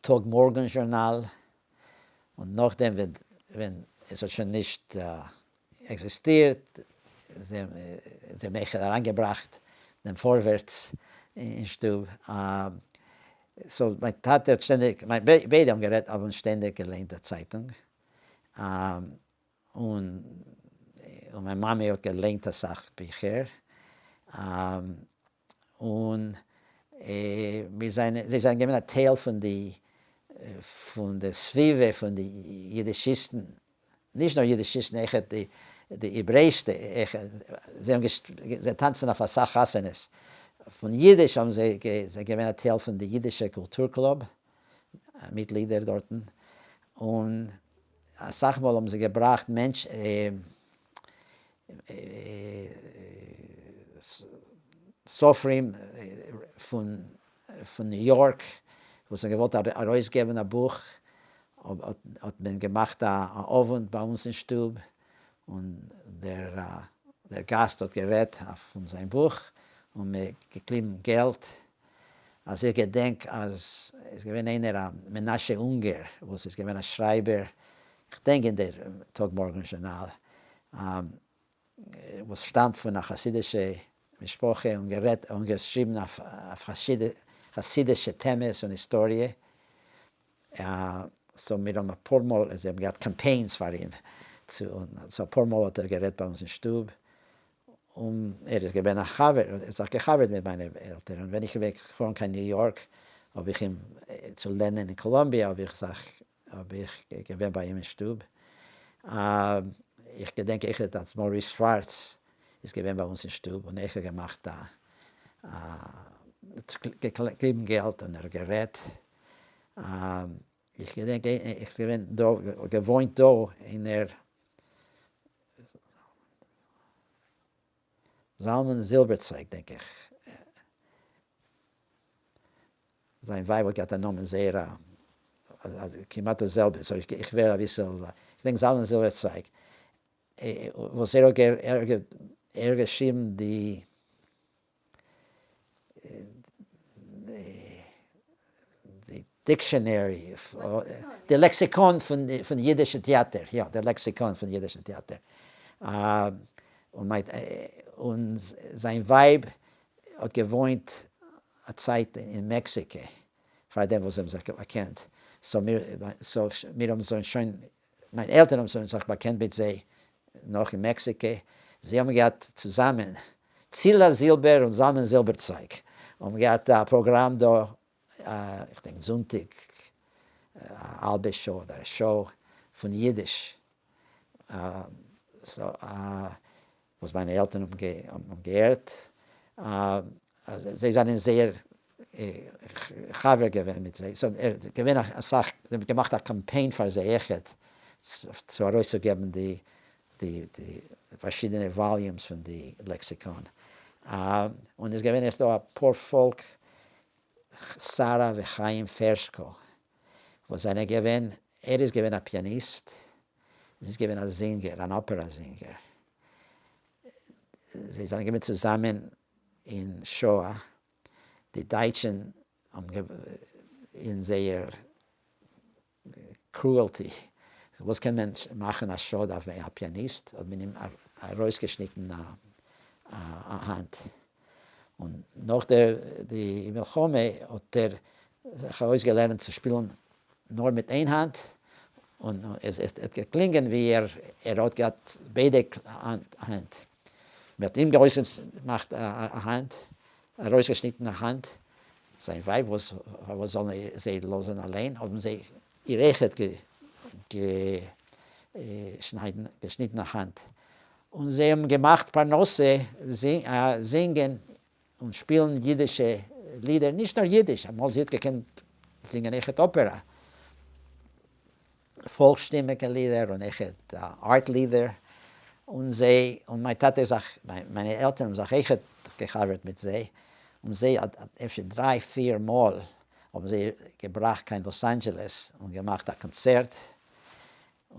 טאג מארגן זשורנאל, און נאכדעם ווען עס האט שוין נישט עקזיסטירט, זיי האבן אויך אריינגעבראכט דעם פארווערטס אין שטוב, so מיין טאטע האט שטענדיג, ביידע האבן גערעדט, האבן שטענדיג געליינט די צייטונג, און מיין מאמע האט געליינט אסאך ביכער, און מיר זענען, זיי זענען געווען א טייל פון די, פון די סביבה פון די יידישיסטן, נישט נאר יידישיסטן, אויכעט די די העברעאישסטע, זיי האבן זיי טאנצן אויף אסאך חתונות פון יידיש, האבן זיי זיי געווען א טייל פון די יידישע קולטור קלוב, מיטלידער דארטן, און אסאך מאל האבן זיי געבראכט מענטש. סופרים פון ניו יארק וואס האבן געוואלט ארויסגעבן א בוך, האט מען געמאכט א אוונט ביי אונז אין שטוב, און דער גאסט האט גערעדט פון זיין בוך, און מען געקליבן געלט, אז איך געדענק אז עס געווען איינער א מנשה אונגער וואס איז געווען א שרייבער, כ'דענק אין דער טאג מארגן זשורנאל, וואס שטאמט פון א חסידישע משפחה און גערעדט און געשריבן אויף חסידישע טעמעס און היסטאריע, so מיר האבן אפאר מאל, זיי האבן געהאט קאמפיינס פאר אים, so אפאר מאל האט ער גערעדט ביי אונז אין שטוב, און ער איז געווען א חבר, ער האט זיך געחבר'ט מיט מיינע עלטערן, און ווען איך בין געפארן קיין ניו יארק האב איך אים, צו לערנען אין קאלאמביע, האב איך זיך, האב איך געווען ביי אים אין שטוב, איך געדענק אויכעט אז מאריס שווארץ איז געווען ביי אונז אין שטוב און אויכעט געמאכט א, געקליבן געלט און ער האט גערעדט, איך געדענק איך געווען דא, געוואוינט דא איינער זלמן זילבערצווייג דענק איך, זיין ווייב האט געהאט א נאמען זייער א כמעט די זעלבע, so איך ווער אביסל, איך דענק זלמן זילבערצווייג וואס ער האט געשריבן די די dictionary, די לעקסיקאן פון אידישע טעאטער, יא, די לעקסיקאן פון אידישע טעאטער, און זיין ווייב האט געוואוינט א צייט אין מעקסיקע, פאר דעם וואס זיי האבן זיך באקענט, so מיר האבן שוין, מיינע עלטערן האבן זיך באקענט מיט זיי נאך אין מעקסיקע, זיי האבן געהאט צוזאמען, צילה זילבער און זלמן זילבערצווייג האבן געהאט א פראגראם דא, איך דענק זונטאג א האלבע שעה אדער א שעה פון אידיש, וואס מיינע עלטערן האבן געהערט, זיי זענען זייער חבר געווען מיט זיי, so ער האט געווען אסאך, זיי האבן געמאכט א קאמפיין פאר זיי אויכעט, צו ארויסצוגעבן די די פארשידענע volumes פון די לעקסיקאן, און איז געווען אויך דא א פאר פאלק, שרה וחיים פערשקא, וואס זענען געווען, ער איז געווען א פיאניסט, זי איז געווען א זינגער, אן אפערא זינגער, זיי זענען געווען צוזאמען אין שואה, די דייטשן האבן אין זייער cruelty, וואס קען מען מאכן א שאד אויף א פיאניסט, האט מען אים ארויסגעשניטן א האנט, און נאך די מלחמה האט ער זיך אויסגעלערנט צו שפילן נאר מיט איין האנט, און עס האט געקלינגען ווי ער האט געהאט ביידע הענט. מען האט אים ארויסגעמאכט א האנט, ארויסגעשניטן א האנט, זיין ווייב וואס פארוואס זאלן זיי לאזן אליין, האבן זיי איר אויכעט געשניטן א האנט, און זיי האבן געמאכט פרנסה זינגען און שפילן אידישע לידער, נישט נאר אידיש, אמאל זי האט געקענט זינגען אויכעט אפערא, פאלקסשטימיגע לידער און אויכעט art לידער, און זיי, און מיין טאטע איז זיך, מיינע עלטערן האבן זיך אויכעט געחבר'ט מיט זיי, און זיי אפשר דריי פיר מאל האבן זיי געבראכט קיין לאס אנדזשעלעס און געמאכט א קאנצערט,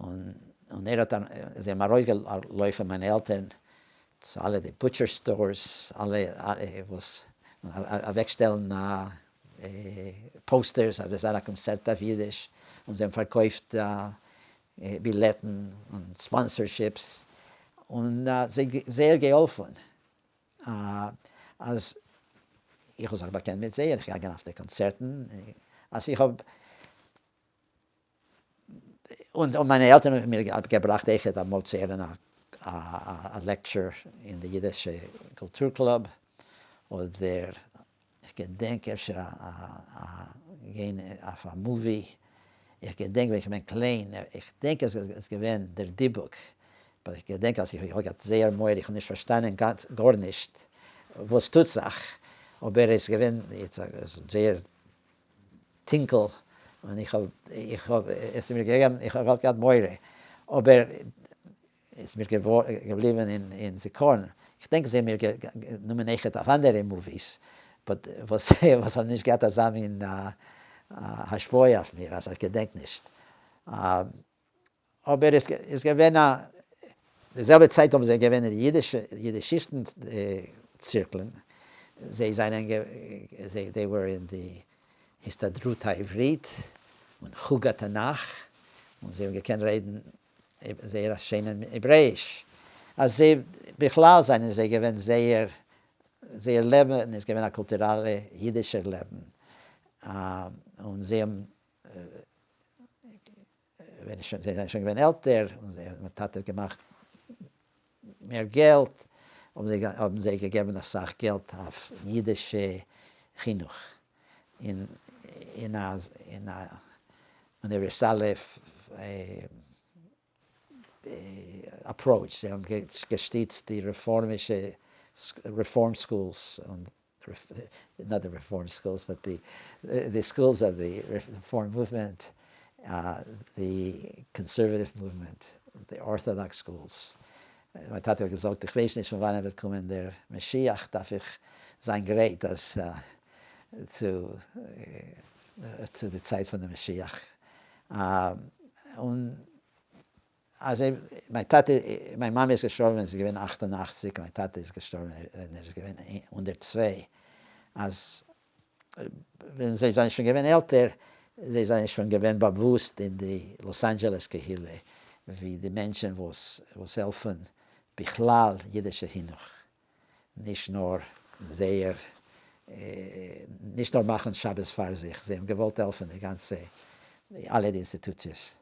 און און ער האט זיי האבן ארויסגעלויפן מיינע עלטערן צו אלע די butcher stores, אלע וואס אוועקשטעלן א. posters אז וועט זיין א קאנצערט אויף אידיש, און זיי האבן פארקויפט בילעטן און sponsorships, און זיי זייער געהאלפן אז איך האב זיך באקענט מיט זיי און איך געגאנגען אויף די קאנצערטן, אז איך האב און מיינע עלטערן האבן מיר געבראכט אויכעט אמאל צו הערן א lecture אין די אידישע קולטור קלוב, אדער איך געדענק אפשר א גיין אויף א movie, איך געדענק ווען איך בין קליין, איך דענק אז עס איז געווען דער דיבוק, but איך געדענק אז איך האב געהאט זייער מורא, איך האב נישט פארשטאנען גאנץ גארנישט וואס טוט זיך, אבער עס איז געווען זייער טונקל, און איך האב, איך האב, עס איז מיר געגעבן, איך האב געהאט מורא, אבער עס איז מיר געבליבן אין זיכרון, איך דענק זיי האבן מיר גענומען אויכעט אויף אנדערע movies, but וואס האבן נישט געהאט אזא מין השפעה אויף מיר אז איך געדענק נישט. אבער עס איז געווען א, די זעלבע צייט האבן זיי געווען אין די אידישע, אידישיסטן צירקלען, זיי זענען, זיי, they were אין די הסתדרות העברית און חוג התנך, און זיי האבן געקענט רעדן זייער א שיינעם העברעיש, אז זיי, בכלל זענען זיי געווען זייער, זייער לעבן איז געווען א קולטוראלע אידישער לעבן, און זיי האבן ווען זיי זענען שוין געווען עלטער און זיי האבן טאטע געמאכט מער געלט, האבן זיי געגעבן אסאך געלט אויף אידישע חינוך אין אין א אין א אוניווערסאלע approach, זיי האבן געשטיצט די רעפארמישע reform schools און not the reform schools but the the schools of the reform movement, the conservative movement, the orthodox schools. מיין טאטע האט געזאגט איך ווייס נישט פון וואנען וועט קומען דער משיח דארף איך זיין גרייט אז צו צו די צייט פון די משיח. און אז מיין טאטע, מיין מאמע איז געשטארבן ווען זי איז געווען 88, מיין טאטע איז געשטארבן ווען ער איז געווען 102, אז ווען זיי זענען שוין געווען עלטער, זיי זענען שוין געווען באוואוסט אין די לאס אנדזשעלעס קהילה ווי די מענטשן וואס וואס העלפן בכלל אידישע חינוך, נישט נאר זייער, נישט נאר מאכן שבת פאר זיך, זיי האבן געוואלט העלפן די גאנצע, אלע די אינסטיטוציעס.